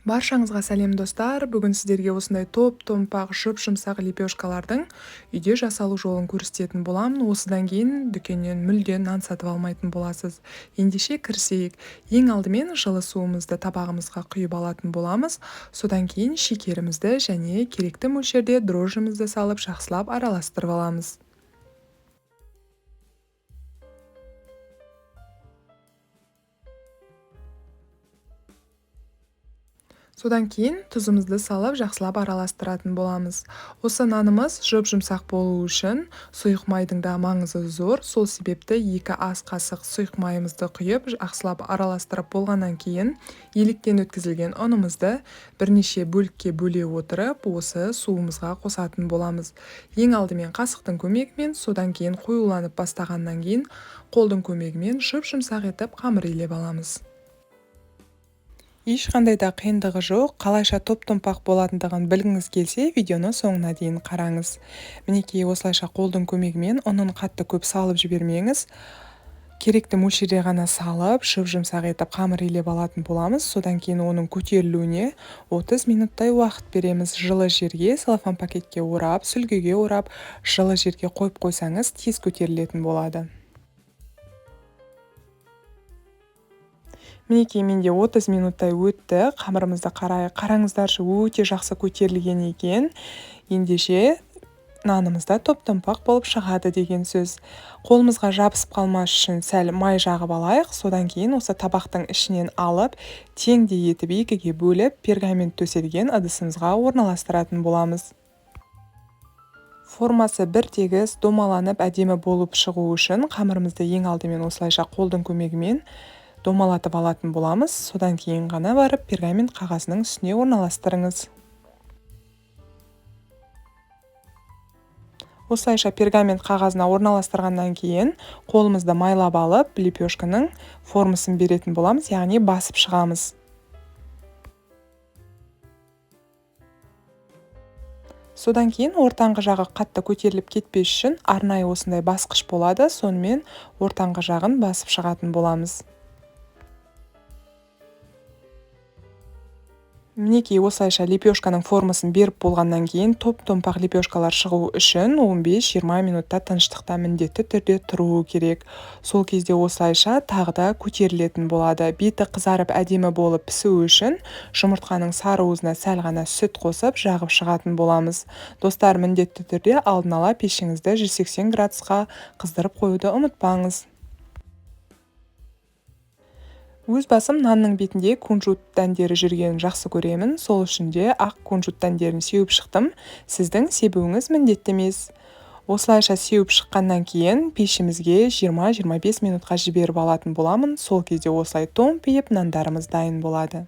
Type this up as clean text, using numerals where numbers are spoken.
Баршаңызға сәлем, достар! Бүгін сіздерге осындай топ-томпақ, жұп-жұмсақ лепешкалардың үйде жасалу жолын көрсететін боламын. Осыдан кейін дүкеннен мүлде нан сатып алмайтын боласыз. Ендеше кірісейік. Ең алдымен жылы суымызды табағымызға құйып алатын боламыз. Содан кейін шекерімізді және керекті мөлшерде дрожжімізді салып, жақсылап араластырып аламыз. Содан кейін тұзымызды салып, жақсылап араластыратын боламыз. Осы нанымыз жұп-жұмсақ болу үшін сұйық майдың да маңызы зор. Сол себепті 2 ас қасық сұйық майымызды құйып, жақсылап араластырып болғаннан кейін електен өткізілген ұнымызды бірнеше бөлікке бөле отырып, осы суымызға қосатын боламыз. Ең алдымен қасықтың көмегімен, содан кейін қоюланып бастағаннан кейін қолдың көмегімен жұп-жұмсақ етіп қамыр илеп аламыз. Ешқандай да қиындығы жоқ, қалайша топ-томпақ болатындығын білгіңіз келсе, видеоны соңына дейін қараңыз. Мінекей, осылайша қолдың көмегімен ұнын қатты көп салып жібермеңіз. Керекті мөлшерде ғана салып, жұп-жұмсақ етіп қамыр илеп алатын боламыз. Содан кейін оның көтерілуіне 30 минуттай уақыт береміз. Жылы жерге целлофан пакетке орап, сүлгіге орап, жылы жерге қойып қойсаңыз, тез көтерілетін болады. Мінекей, менде 30 минуттай өтті. Қамырымызды қарайық. Қараңыздаршы, өте жақсы көтерілген екен. Ендеше нанымыз да топ-томпақ болып шығады деген сөз. Қолымызға жабысып қалмас үшін сәл май жағып алайық. Содан кейін осы табақтың ішінен алып, теңдей етіп екіге бөліп, пергамент төселген ыдысымызға орналастыратын боламыз. Формасы бір тегіс, домаланып әдемі болып шығу үшін қамырымызды ең алдымен осылайша қолдың көмегімен домалатып алатын боламыз. Содан кейін ғана барып пергамент қағазының үстіне орналастырыңыз. Осылайша пергамент қағазына орналастырғаннан кейін қолымызды майлап алып, лепешканың формасын беретін боламыз, яғни басып шығамыз. Содан кейін ортаңғы жағы қатты көтеріліп кетпес үшін арнайы осындай басқыш болады, сонымен ортаңғы жағын басып шығатын боламыз. Мінекей, осылайша лепешканың формасын беріп болғаннан кейін топ-томпақ лепешкалар шығу үшін 15-20 минутта тыныштықта міндетті түрде тұруы керек. Сол кезде осылайша тағы да көтерілетін болады. Беті қызарып әдемі болып пісу үшін жұмыртқаның сары уызына сәл ғана сүт қосып жағып шығатын боламыз. Достар, міндетті түрде алдын ала пешіңізді 180 градусқа қыздырып қоюды ұмытпаңыз. Өз басым нанның бетінде кунжут дәндері жүргенін жақсы көремін, сол үшін де ақ кунжут дәндерін сеуіп шықтым. Сіздің себуіңіз міндетті емес. Осылайша сеуіп шыққаннан кейін пешімізге 20-25 минутқа жіберіп алатын боламын. Сол кезде осылай томпиып нандарымыз дайын болады.